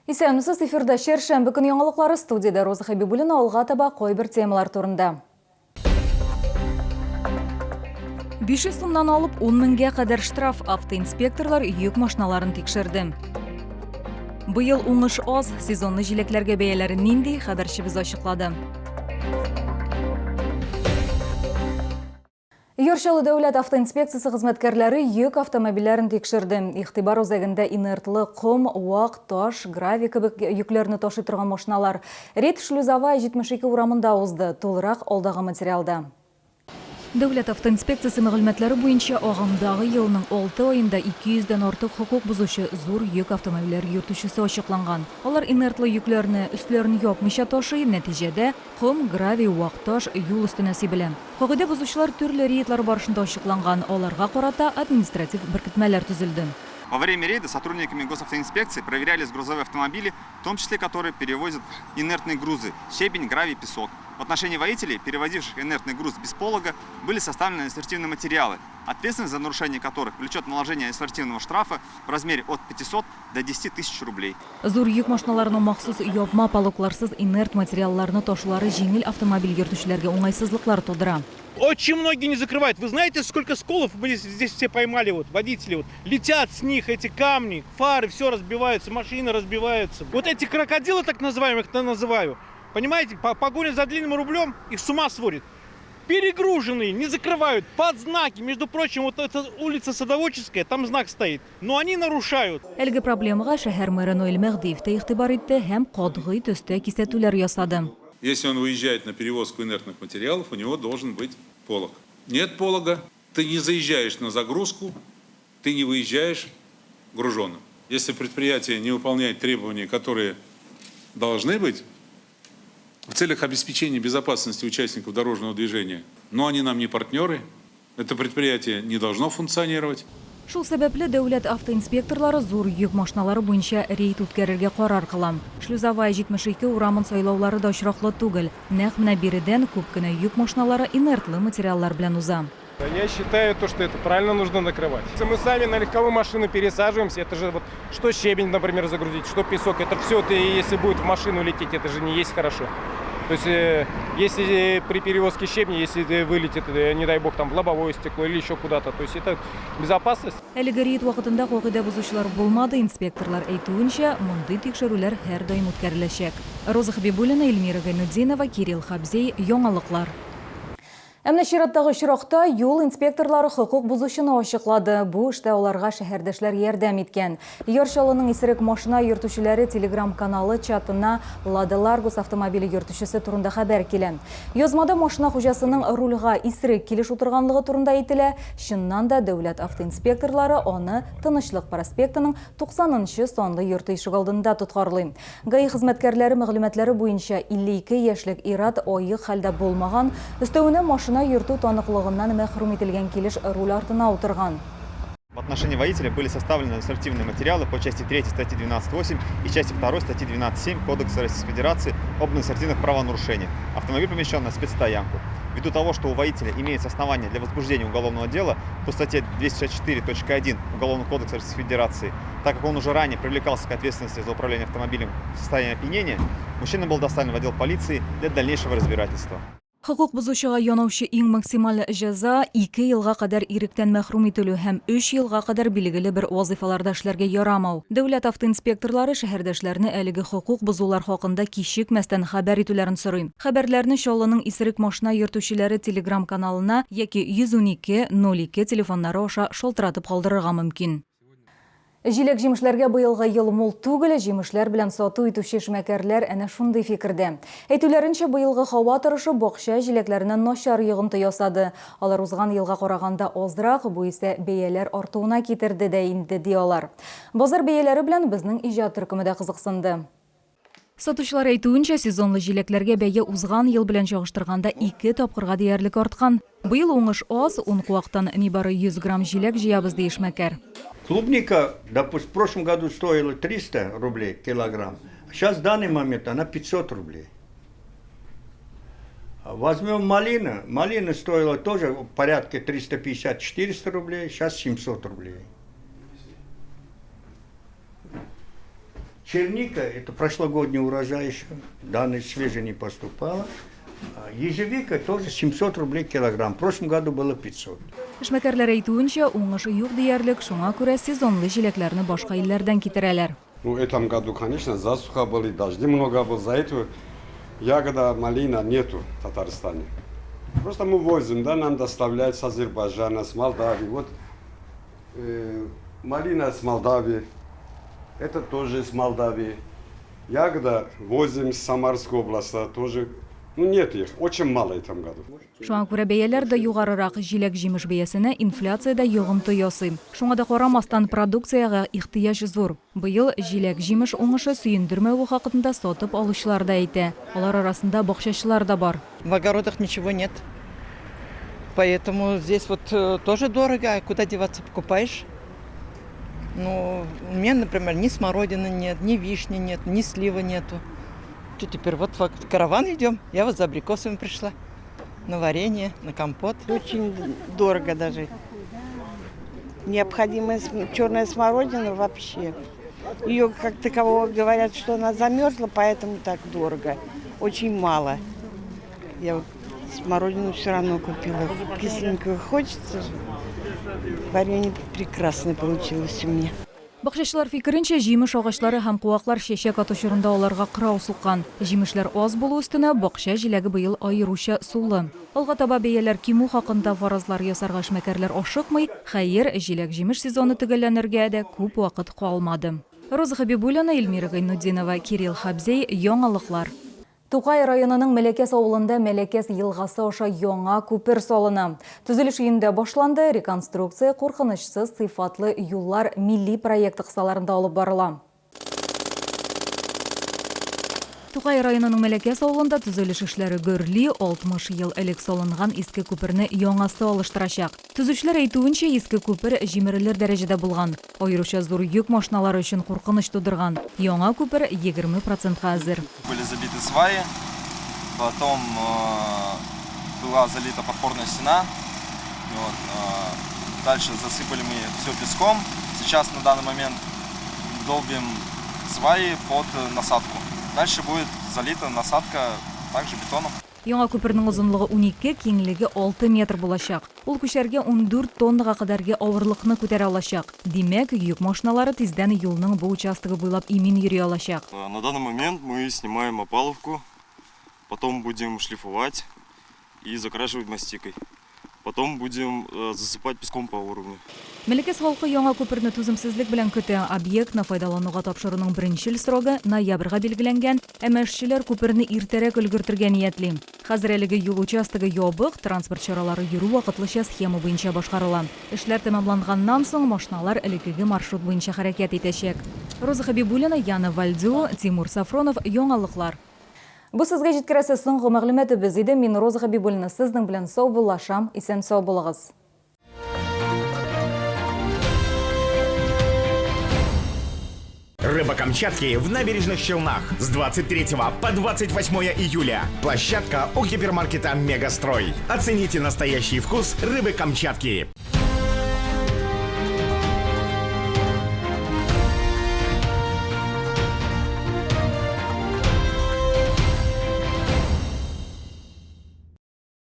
Исәнмесез, эфирда чәршәмбе көн яңалыклары, студиядә Роза Хәбибуллина, алга таба кайбер темалар турында. 500 сумнан алып 10 меңгә кадәр штраф, автоинспекторлар йөк машиналарын тикшерде. Быел уңыш аз, сезонлы җиләкләргә бәяләре нинди, хәбәрчебез ачыклады. Яр Чаллы дәүләт автоинспекциясе хезмәткәрләре йөк автомобильләрен тикшерде. Игътибар үзәгендә инертлы ком, вак таш, гравий кебек йөкләрне ташый торган машиналар. Рейд Шлюзовая 72 урамында узды. Тулырак алдагы материалда. Дәүләт автоинспекциясе мәгълүматлары буенча, агымдагы елның алты аенда 200 дән артык хокук бозучы зур йөк автомобильләре йөртүчесе ачыкланган. Алар инертлы йөкләрне өсләрен япмыйча ташый, нәтиҗәдә, ком, гравий, вак таш юл өстенә сибелә. Кагыйдә бозучылар төрле рейдлар барышында ачыкланган, аларга карата административ беркетмәләр төзелде. Во время рейда сотрудниками госавтоинспекции проверялись грузовые автомобили, в том числе которые перевозят инертные грузы, щебень, гравий, песок. В отношении водителей, перевозивших инертный груз без полога, были составлены административные материалы, ответственность за нарушение которых влечет наложение административного штрафа в размере от 500 до 10 тысяч рублей. Зур йөк машиналарының махсус япма пологларсыз инерт материалларны ташулары җиңел автомобиль йөртүчеләргә уңайсызлыклар тудыра. Очень многие не закрывают. Вы знаете, сколько сколов мы здесь все поймали, вот, водители, вот, летят с них эти камни, фары, все разбиваются, машины разбиваются. Вот эти крокодилы, так называемых, я называю, понимаете, погоня за длинным рублем их с ума сводит. Перегруженные, не закрывают, под знаки. Между прочим, вот эта улица Садоводческая, там знак стоит. Но они нарушают. Әлеге проблемага шәһәр мэры Наил Мәһдиев тә игътибар итте һәм катгый төстә кисәтүләр ясады. Если он выезжает на перевозку инертных материалов, у него должен быть полог. Нет полога, ты не заезжаешь на загрузку, ты не выезжаешь груженым. Если предприятие не выполняет требования, которые должны быть, в целях обеспечения безопасности участников дорожного движения, но они нам не партнеры, это предприятие не должно функционировать. Шул сәбәпле дәүләт автоинспекторлары зур йөк машиналары буенча рейд үткәрергә карар кыла. Шлюзовая 72 урамын сайлаулары да очраклы түгел. Нәкъ менә биредән күп кенә йөк машиналары инертлы материаллар белән уза. Я считаю, то, что это правильно нужно накрывать. Мы сами на легковую машину пересаживаемся, это же вот что щебень, например, загрузить, что песок, это все, это если будет в машину лететь, это же не есть хорошо. То есть, если при перевозке щебня, если вылетит, не дай бог, там в лобовое стекло или еще куда-то, то есть это безопасность. Әлеге рейд вакытында кагыйдә бозучылар булмады, инспекторлар әйтүенчә, мондый тикшерүләр һәрдаим үткәреләчәк. Роза Хәбибуллина, Эльмира Гайнутдинова, Кирилл Хабзей, Яңалыклар. Ә менә чираттагы очракта юл инспекторлары хокук бозучыны ачыклады. Бу эштә аларга шәһәрдәшләр ярдәм иткән. Яр Чаллының исерек машина йөртүчеләре телеграм-каналы чатына Лада Ларгус автомобиле йөртүчесе турында хәбәр килә. Язмада машина хуҗасының рульга исерек килеш утырганлыгы турында әйтелә. Чыннан да, дәүләт автоинспекторлары аны Тынычлык проспектының 90 нчы санлы йорты ишегалдында тоткарлый. ГАИ хезмәткәрләре мәгълүматлары буенча, 52 яшьлек ир-ат аек хәлдә булмаган, өстәвенә машина йөртү таныклыгыннан мәхрүм ителгән килеш руль артына утырган. В отношении водителя были составлены административные материалы по части 3 статьи 12.8 и части 2 статьи 12.7 Кодекса Российской Федерации об административных правонарушениях. Автомобиль помещен на спецстоянку. Ввиду того, что у водителя имеется основание для возбуждения уголовного дела по статье 264.1 Уголовного кодекса Российской Федерации, так как он уже ранее привлекался к ответственности за управление автомобилем в состоянии опьянения, мужчина был доставлен в отдел полиции для дальнейшего разбирательства. Хокук бозучыга янаучы иң максималь җәза, ике елга кадәр иректән мәхрүм ителү һәм өч елга кадәр билгеле бер вазыйфаларда эшләргә ярамау. Дәүләт автоинспекторлары шәһәрдәшләрне әлеге хокук бозулар хакында кичекмәстән хәбәр итүләрен сорый. Хәбәрләрне Чаллының исерек машина йөртүчеләре телеграм-каналына яки 112 02 телефоннары аша шалтыратып калдырырга мөмкин. Җиләк-җимешләргә быелгы ел мул түгел, җимешләр белән сату итүче эшмәкәрләр әнә шундый фикердә. Әйтүләренчә, быелгы һава торышы бакча җиләкләренә начар йогынты ясады. Алар узган елга караганда азрак, бу исә бәяләр артуына китерде дә инде, ди алар. Базар бәяләре белән безнең иҗат төркеме дә кызыксынды. Сатучылар әйтүенчә, сезонлы җиләкләргә бәя узган ел белән чагыштырганда ике тапкырга диярлек арткан. Быел уңыш аз, ун куактан нибары 100 грамм җиләк җыябыз, ди эшмәкәр. Клубника, допустим, в прошлом году стоила 300 рублей килограмм, сейчас в данный момент она 500 рублей. Возьмем малину, малина стоила тоже в порядке 350-400 рублей, сейчас 700 рублей. Черника, это прошлогодний урожай еще, данный свежий не поступало. А ежевика тоже 700 рублей килограмм. В прошлом году было 500. Эшмәкәрләр әйтүенчә, уңыш юк диярлек, шуңа күрә сезонлы җиләкләрне башка илләрдән китерәләр. Ну, в этом году, конечно, засуха была, дожди много было, за этого ягода, малина нету в Татарстане. Просто мы возим, да, нам доставляют с Азербайджана, с Молдавии. Вот малина с Молдавии, это тоже с Молдавии. Ягода возим с Самарской области, тоже, ну, нет их, очень мало в этом году. Шуңа күрә бәяләр дә югарырак, җиләк-җимеш бәясенә инфляция дә йогынты ясый. Шуңа да карамастан, продукциягә ихтыяҗ зур. Быел җиләк-җимеш уңышы сөендермәве хакында сатып алучылар да әйтә. Алар арасында бакчачылар да бар. В огородах ничего нет. Поэтому здесь вот тоже дорого, а куда деваться, покупаешь. Ну, у меня, например, ни смородины нет, ни вишни нет, ни сливы нету. Что теперь, вот в караван идем. Я вот за абрикосами пришла. На варенье, на компот. Очень дорого даже. Необходимая черная смородина вообще. Ее как такового говорят, что она замерзла, поэтому так дорого. Очень мало. Я вот смородину все равно купила. Кисленькую хочется же. Варенье прекрасное получилось у меня. Бакчачылар фикеренчә, җимеш агачлары һәм куаклар чәчәк ату чорында аларга кырау суккан. Җимешләр аз булу өстенә, бакча җиләге быел аеруча сулы. Алга таба бәяләр кимү хакында фаразлар ясарга эшмәкәрләр ашыкмый. Хәер, җиләк-җимеш сезоны төгәлләнергә дә күп вакыт калмады. Роза Хабибуллина, Эльмира Гайнутдинова, Кирилл Хабзей, Яңалыклар. Тукай районының Мәләкәс авылында Мәләкәс елгасы аша яңа күпер салына. Төзелеш июньдә башланды, реконструкция куркынычсыз сыйфатлы юллар милли проекты кысаларында алып барыла. Тукай районының Мәләкәс авылында төзелеш эшләре гөрли, 60 ел элек салынган иске күперне яңасы алыштырачак. Төзүчеләр әйтүенчә, иске күпер җимерелер дәрәҗәдә булган. Аеруча зур йөк машиналары өчен куркыныч тудырган. Яңа күпер 20 процентка әзер. Были забиты сваи, потом была залита подпорная стена. Вот, дальше засыпали мы все песком. Сейчас на данный момент долбим сваи под насадку. Дальше будет залита насадка также бетоном. Яңа күпернең озынлыгы 12, киңлеге 6 метр булачак. Ул күчәргә 14 тоннага кадәрге авырлыкны күтәрә алачак. Димәк, йөк машиналары тиздән юлның бу участогы буйлап имин йөри алачак. На данный момент мы снимаем опалубку, потом будем шлифовать и закрашивать мастикой. Потом будем засыпать песком по уровню. Мәләкәс халкы яңа күперне түземсезлек белән көтә. Объектны файдалануга тапшыруның беренчел срогы ноябрьгә билгеләнгән, әмма эшчеләр күперне иртәрәк өлгертергә ниятли. Хәзер әлеге юл участогы ябык, транспорт чаралары йөрү вакытлыча схема буенча башкарыла. Эшләр тәмамланганнан соң машиналар элеккеге маршрут буенча хәрәкәт итәчәк. Роза Хабибуллина, Яна Вальдю, Тимур Сафронов, Яңалыклар. Бу сезгә җиткерәсе соңгы мәгълүматыбыз иде. Мин Роза Хабибуллина сезнең белән саубуллашам. Исән сау булыгыз. Рыба Камчатки в набережных Челнах с 23 по 28 июля. Площадка у гипермаркета «Мегастрой». Оцените настоящий вкус рыбы Камчатки.